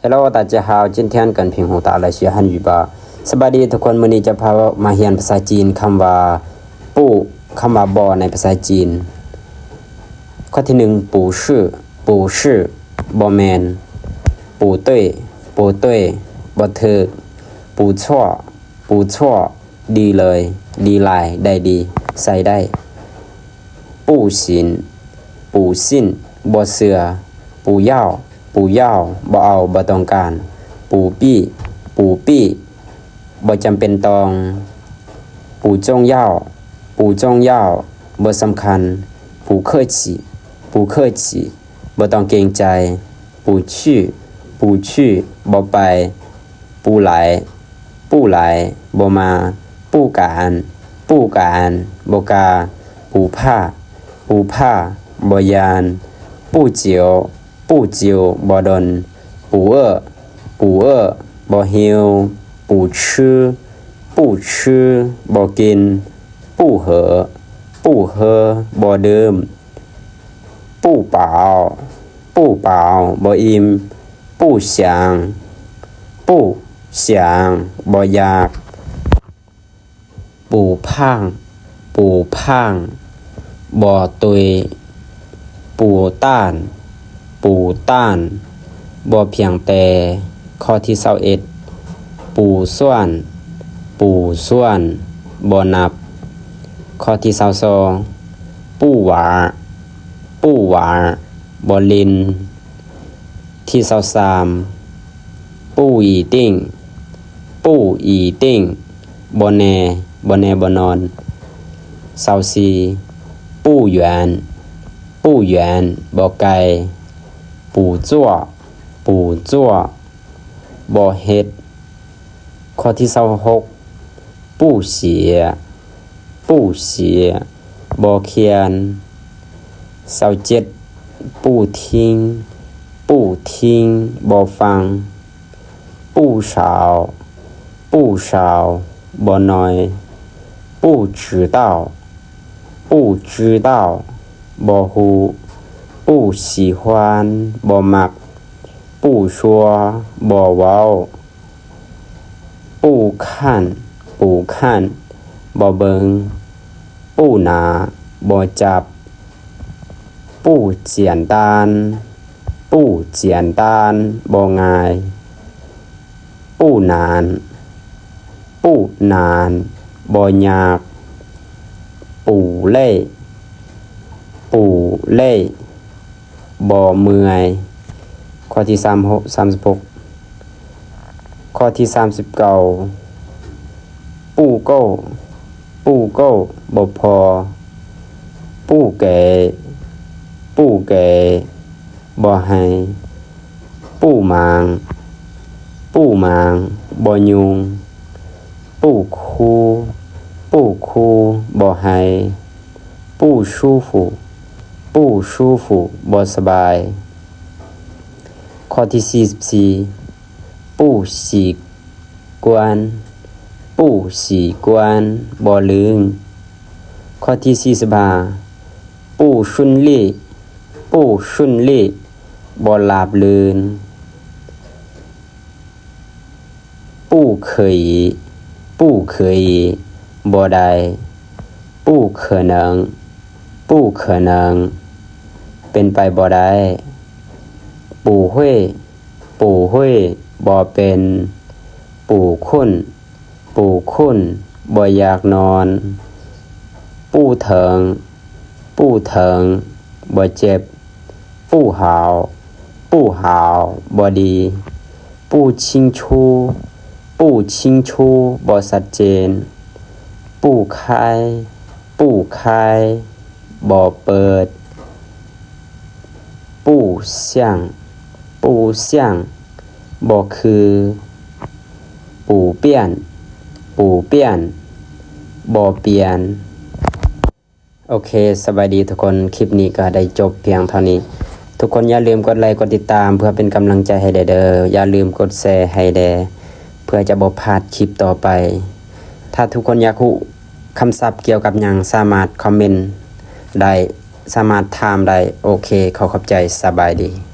Hello 大家好 今天跟平湖大来学汉语吧 ສະບາຍດີທຸກຄົນ ມື້ນີ້ຈະພາມາຮຽນພາສາຈີນ ຄຳວ່າ 不 ຄຳວ່າ ບໍ່ ໃນພາສາຈີນ. ຂໍ້ທີໜຶ່ງ 不是 不是 ບໍ່ແມ່ນ. 不对 不对 ບໍ່ຖືກ. 不错 不错 ດີເລີຍ ດີຫຼາຍ ໄດ້ດີ ໃຊ້ໄດ້. 不信 不信 ບໍ່ເຊື່ອ. 不要 不要 ບໍ່ເອົາ ບໍ່ຕ້ອງການ. 不必 不必 ບໍ່ຈຳເປັນຕ້ອງ. 不重要 不重要 ບໍ່ສຳຄັນ. 不客气 不客气 ບໍ່ຕ້ອງເກງໃຈ. 不去 不去 ບໍ່ໄປ. 不来 不来 ບໍ່ມາ. 不敢 不敢 ບໍ່ກ້າ. 不怕 不怕 ບໍ່ຢ້ານ. 不久 不久 ບໍ່ດົນ. 不饿 不饿 ບໍ່ຫິວ. 不吃 不吃 ບໍ່ກິນ. 不喝 不喝 ບໍ່ດື່ມ. 不饱 不饱 ບໍ່ອີ່ມ. 不想 不想 ບໍ່ຢາກ. 不胖 不胖 ບໍ່ຕຸ້ຍ. 不但 不但 ບໍ່ພຽງແຕ່. ຂໍ້ທີຊາວເອັດ 不算 不算 ບໍ່ນັບ. ຂໍ້ທີຊາວສອງ 不玩 不玩 ບໍ່ຫຼິ້ນ. ທີຊາວສາມ 不一定 不一定 ບໍ່ແນ່ ບໍ່ແນ່ບໍ່ນອນ. ຊາວສີ່ 不远 不远 ບໍ່ໄກ. 不做 不做 ບໍ່ເຮັດ. ຂໍ້ທີຊາວຫົກ 不写 不写 ບໍ່ຂຽນ. ຊາວເຈັດ 不听 不听 ບໍ່ຟັງ. 不少 不少 ບໍ່ໜ້ອຍ. 不知道 不知道 ບໍ່ຮູ້. 不喜欢 ບໍ່ມັກ. 不说 ບໍ່ເວົ້າ. 不看 不看 ບໍ່ເບິ່ງ. 不拿 ບໍ່ຈັບ. 不简单 不简单 ບໍ່ງ່າຍ. 不难 不难 ບໍ່ຍາກ. 不累 不累 ບໍ່ເມື່ອຍ. ຂໍ້ທີສາມຫົກ ສາມສິບຫົກ. ຂໍ້ທີສາມສິບເກົ້າ 不够 不够 ບໍ່ພໍ. 不给 不给 ບໍ່ໃຫ້. 不忙 不忙 ບໍ່ຫຍຸ້ງ. 不哭 不哭 ບໍ່ໄຫ້. 不舒服 不舒服 ບໍ່ສະບາຍ. ຂໍ້ທີສີ່ສິບສີ່ 不习惯 不习惯 ບໍ່ລື່ນ. ຂໍ້ທີສີ່ສິບຫ້າ 不顺利 不顺利 ບໍ່ລາບລື່ນ. 不可以 不可以 ບໍ່ໄດ້. 不可能 不可能 ເປັນໄປບໍ່ໄດ້. 不会 不会 ບໍ່ເປັນ. 不困 不困 ບໍ່ຢາກນອນ. 不疼 不疼 ບໍ່ເຈັບ. 不好 不好 ບໍ່ດີ. 不清楚 不清楚 ບໍ່ຊັດເຈນ. 不开 不开 ບໍ່ເປີດ. 不像 不像 ບໍ່ຄື. 不变 不变 ບໍ່ປ່ຽນ. ໂອເຄ ສະບາຍດີທຸກຄົນ ຄລິບນີ້ກໍໄດ້ຈົບພຽງເທົ່ານີ້. ທຸກຄົນຢ່າລືມກົດໄລກົດຕິດຕາມ ເພື່ອເປັນກຳລັງໃຈໃຫ້ແດ່ເດີ. ຢ່າລືມກົດແຊໃຫ້ແດ່ ເພື່ອຈະບໍ່ພາດຄລິບຕໍ່ໄປ. ຖ້າທຸກຄົນຢາກຮູ້ຄຳສັບກ່ຽວກັບຫຍັງ ສາມາດຄອມເມັນໄດ້ ສາມາດຖາມໄດ້. ໂອເຄ ຂໍຂອບໃຈ. ສະບາຍດີ.